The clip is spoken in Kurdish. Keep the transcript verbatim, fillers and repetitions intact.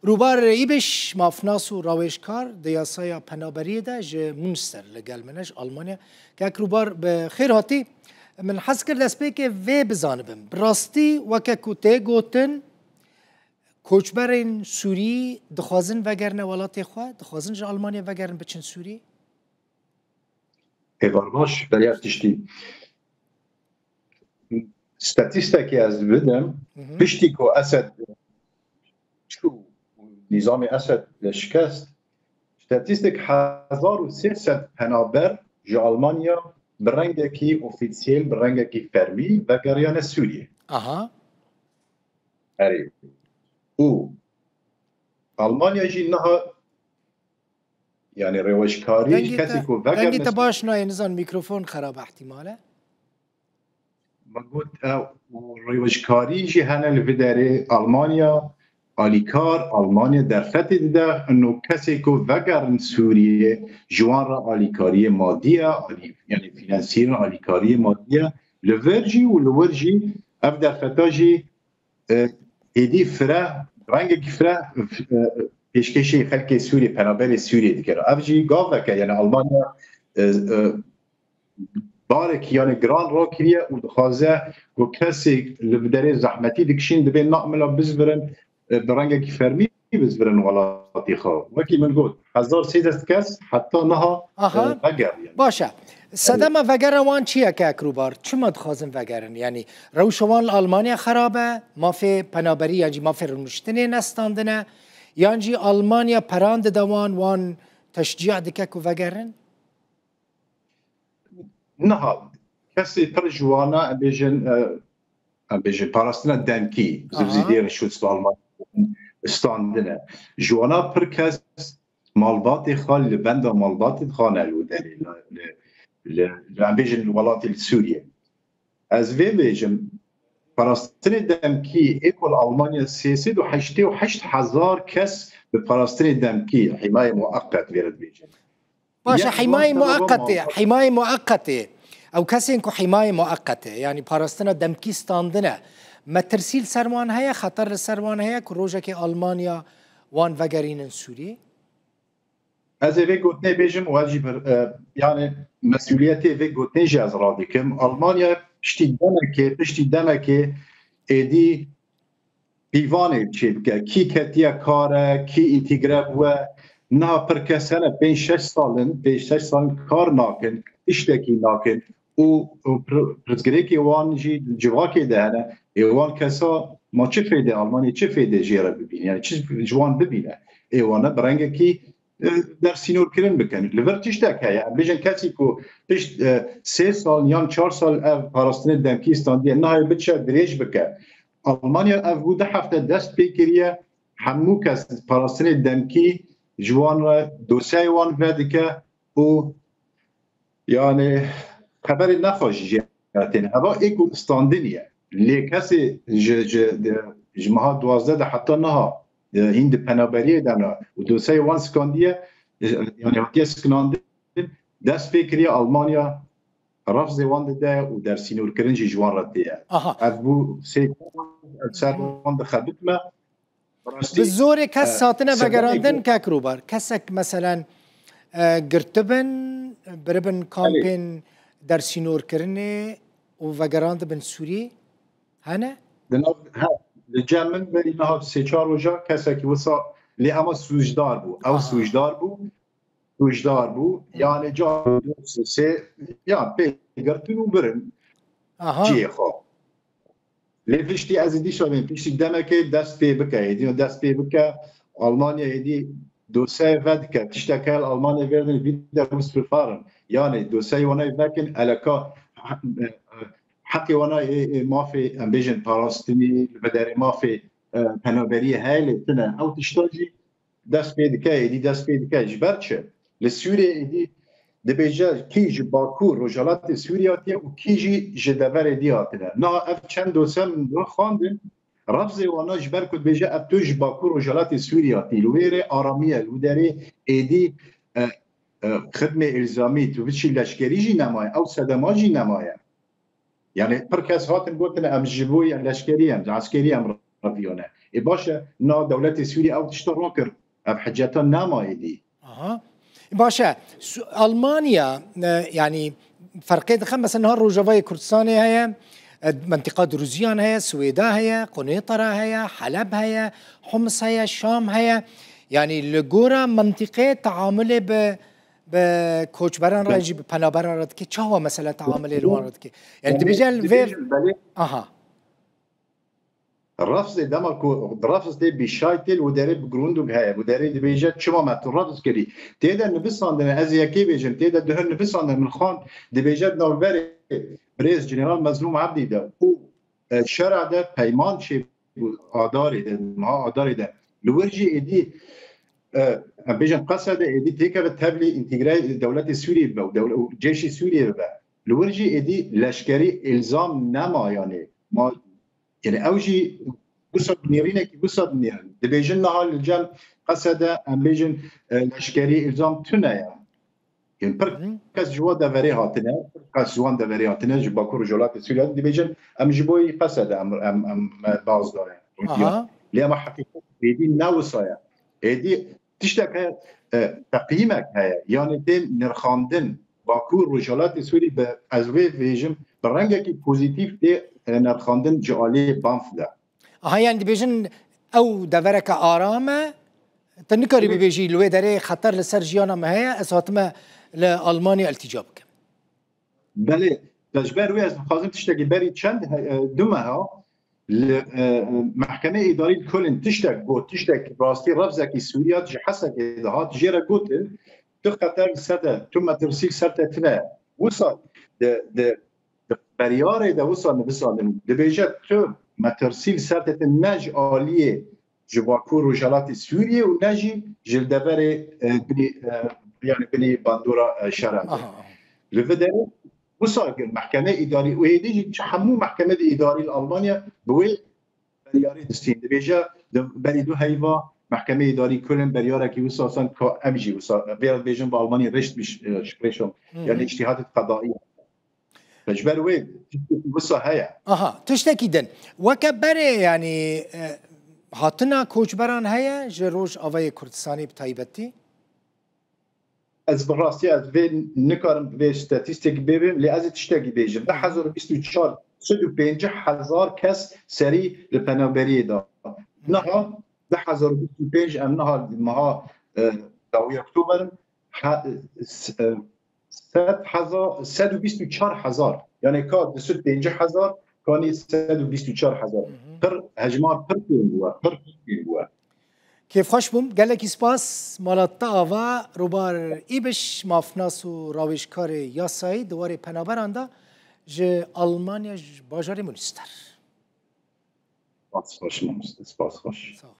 Rûbar Îbiş, mafnas û rawêjkar di yasaya penaberiyê de ji Münster li gel min e, ji Almanya. Kek Rûbar, bi xêr hatî. Min hez kir destpêkê vê bizanibim. Bi rastî weke ku tê gotin, koçberên Sûrî dixwazin vegerine welatê xwe, dixwazin ji Almanya vegerin biçin Sûrî? Êvar baş, beriya tiştî. Statîstekê ez bidim, Hı hı. piştî ku Esed çû û nîzamê Esed şikest, statîstik hezar û sê sed penaber ji Almanya bi rengekî ofîsiyel, bi rengekî fermî vegeriyane Sûriyê. Aha. Erê. Û Almanya jî niha, yani rêwejkarî, dengê kesê te, ku dengê vegerine te baş nayê, nizan mikrofon xerab e ihtimale. Min got, ew rêwejkarî jî hene li vê derê, Almanya alîkar, Almanya derfetê dide, ino kesê ku vegerin Sûriyê, ji wan re alîkariyê madî ye, alî-, yani fînansîrin alîkariyê madî ye, li vir jî û li wir jî ev derfeta jî, e, êdî fire, rengekî fire, e, pêşkêşî xelkê Sûriyê, penaberê Sûriyê dikir. Ev jî gaveke, yani Almanya, e, e, barekî, yani giran rakiriye û dixwaze ku kesê li derê zehmetî dikişîn, dibê namila bizvirin, e, bi rengekî fermî bizvirin welatê xwe. Wekî min got, hezar sê sed kes heta niha, Aha. e, vegeriyane. Baş e. Sedema vegera wan çi ye, kek Rûbar? Çima dixwazin vegerin? Yani rewşa wan li Almanya xerab e, mafê penaberî yan jî mafê rûniştinê nestandine, yan jî Almanya peran dide wan, wan teşcî dike ku vegerin? Niha kesê pir ji wana, em bêjin, e, em bêjin parastina demkî, Aha. Subsîdiyeren Schutz bi Alman standine. Ji wana pir kes malbatê xwe li benda malbatê dixane li derê, li, li, li, li, em bêjin li welatê li Sûriyê. Ez vê bêjim, parastinê demkî ê ku li Almanya sê sed û heştê û heşt hezar kes bi parastinê demkî, himayê mueqet vê re dibêjin. Baş e, ya, himayê mueqetê, himayê mueqetê. Ew kesên ku himayê mueqetê, yani parastina demkî standine, metirsî li ser wan heye, xeter li ser wan heye ku rojekê Almanya wan vegerînin Sûrî? Ez ê vê gotinê bêjim û ez jî bir, e, yani mesûliyetê vê gotinê jî ez radikim. Almanya piştî demekê, piştî demekê êdî pîvanê çêbike. Kî ketiye kare, kî întegre bûye. Niha pir kes hene pênc şeş sal in, pênc şeş sal in kar nakin, tiştekî nakin û, û pir-, pirsgirêkê wan jî civakê de hene. Ê wan kesa ma çi fêde, Almanya çi fêde jê re bibîne? Yani çi ji wan bibîne? Ê wana bi rengekî e, dersînorkirin bikin. Li vir tiştek heye. Em bêjin kesî ku pişt, e, sê sal yan çar sal ev parastinê demkî standiye, nahê biçe dirêj bike. Almanya ev bû du hefte dest pê kiriye, hemû kes parastinê demkî ji wan re dosyayê wan vedike û yani xeberê nexweş jê re têne. Eva ê ku standiniye. Lê kesê ji, ji, de, ji meha duwazdeh de heta niha, e, hîn di penaberiyê de ne û dosyayê wan skandiye, e, yani hatiye skinandin, dest pê kiriye Almanya refzê wan dide û dersînorkirin jî ji wan re tê ye. Aha. Ev bû sê, ev ser wan dixebitme. Bi zorê kes, e, hatine vegerandin, kek Rûbar? Kesek meselen, e, girtibin, biribin kampên dersînorkirinê û vegerandibin Sûrî? Hene? Di nav, he, li cem min berî niha sê çar roja kesekî wisa, lê ema sûcdar bû. Ew Aha. sûcdar bû. Sûcdar bû. Yani ca sê, ya pê girtin û birin Aha. cihê xwe. Lê piştî ez ê dîsa bêm, piştî demekê dest pê bike, êdî dest pê bike, Almanya êdî dosyayê vedike, tiştek heye li Almanya vêrdin, vî de Busverfahren. Yani dosyayê wana vekin, eleka he-, he-, heqê wana ê, ê mafê, em bêjin parastinî, li vederê mafê, e, penaberiyê heye lê tune. Ew tişta jî dest pê dike, êdî dest pê dike. Ji ber çi? Li Sûriyê êdî dibêje kî ji Bakur, Rojhilatê Sûriyê hatiye û kî jî ji deverê dî hatine. Niha ev çend dosya min xwandin, refzê wana ji ber ku dibêje ev tu ji Bakur, Rojhilatê Sûriyê hatî. Li wê rê aramiye, li wê derê êdî, e, e, xidmê îlzamî, tu biçî leşkerî jî nemaye, ew sedema jî nemaye. Yani pir kes hatin gotin em ji bo leşkerî em, ji eskerî em reviyane. Ê baş e, na dewletê Sûrî ew tişta rakir, ev hiceta nema êdî. Aha. Baş e, Su- Almanya, e, yanî ferqê dixe, mesela niha Rojavayê Kurdistanê heye, e, mentiqa Duruziyan heye, Swêda heye, Qunêtara heye, Heleb heye, Homs heye, Şam heye. Yanî li gora mentiqê teamulê bi bi koçberan re jî, bi penaberan re dike, çawa mesela teamulê li wan re dike? Yanî dibêje li vê... Aha. Refzê dema ku refz tê bîşay tê, li derê bi grundug heye. Bi derê dibêje çima me tu refz kirî. Tê de nivisandine, ez yekê bêjim, tê de duhir nivisandine, min xwend, dibêje di navberê birêz General Mezlûm Ebdî de û, e, şera de peyman çêbû adarê de, meha adarê de. Li wir jî êdî, e, em bêjin Qesede êdî têkeve tevlî întegreyê dewletê Sûriyê bibe û dewle-, û cêşê Sûriyê bibe. Li wir jî êdî leşkerî îlzam nema, yanî ma, yanî ew jî wisa nêrînekî wisa dinêrin. Dibêjin niha li cem Qesede em bêjin, e, leşkerî îlzam tune ye. Yanî pir kes ji wan deverê hatine, pir kes ji wan deverê hatine, ji Bakur Rojhilatê Sûriye dibêjin, em ji bo yî Qesede em, em, em, me baz dane. Aha. Lê ema heqîqet êdî ne wisa ye. Êdî tiştek heye, e, teqyîmek heye, yanî tê nirxandin. Bakur Rojhilatê Sûrî bi, ez vê vêjim, bi rengekî pozîtîf tê, e, nirxandin ji aliyê banf de. Aha, yanî dibêjin ew devereke aram e, tu nikarî bibêjî li wê derê xeter li ser jiyana me heye, ez hatime li Almanya iltîca bikim. Belê, ji ber wê ez dixwazim tiştekî berî çend he-, e, du meha li, e, mehkemeyê îdarî li Kolin tiştek got, tiştek rastî refzekî Sûriya ji Hesekê de hat, jê re gotin, tu xeter li ser te, tu metirsî li ser te tine. Wisa di, di, di beryarê de wisa nivisandin, dibêje tu metirsî li ser te tine, ne ji aliyê ji Bakur Rojhelatê Sûriyê û ne jî ji li deverê, e, binî, e, yanî binî bandora, e, şera de. Aha, aha. Li vê derê wisa mehkemeyê îdarî û êdî jî hemû mehkemeyê îdarî li Almanya bi wê beryarê distîn. Dibêje di berî du heyva mehkemeyê îdarî Köln beryarekî wisa send ka em jî wisa, vê re dibêjin bi Almanî Rechtsprechung, e, Rechtsprechung, yanî îctîhadê qedayî. Ji ber wê wisa heye. Aha, tiştekî din. Weke berê, yanî, e, hatina koçberan heye ji Rojavayê Kurdistanê bi taybetî? Ez bi rastî ez vê nikarim vê statîstikî bêbim, lê ez ê tiştekî bêjim. Du hezar û bîst û çar, sed û pêncî hezar kes serî li penaberiyê da. Niha du hezar û bîst û pênc em niha meha, e, dawî Oktober, ha, s-, e, sed hezar, sed û bîst û çar hezar. Yanî ka du sed pêncî hezar, kanî sed û bîst û çar hezar. Pir hejmar pir kêm bûye, pir kêm bûye. Kêfxweş bûm. Gelekî spas. Mala te ava, Rûbar Îbiş, mafnas û rawêjkarê yasayî di warê penaberan de ji Almanya, ji bajarê Münster. Spas xweş mamoste, spas xweş. Sağ ol.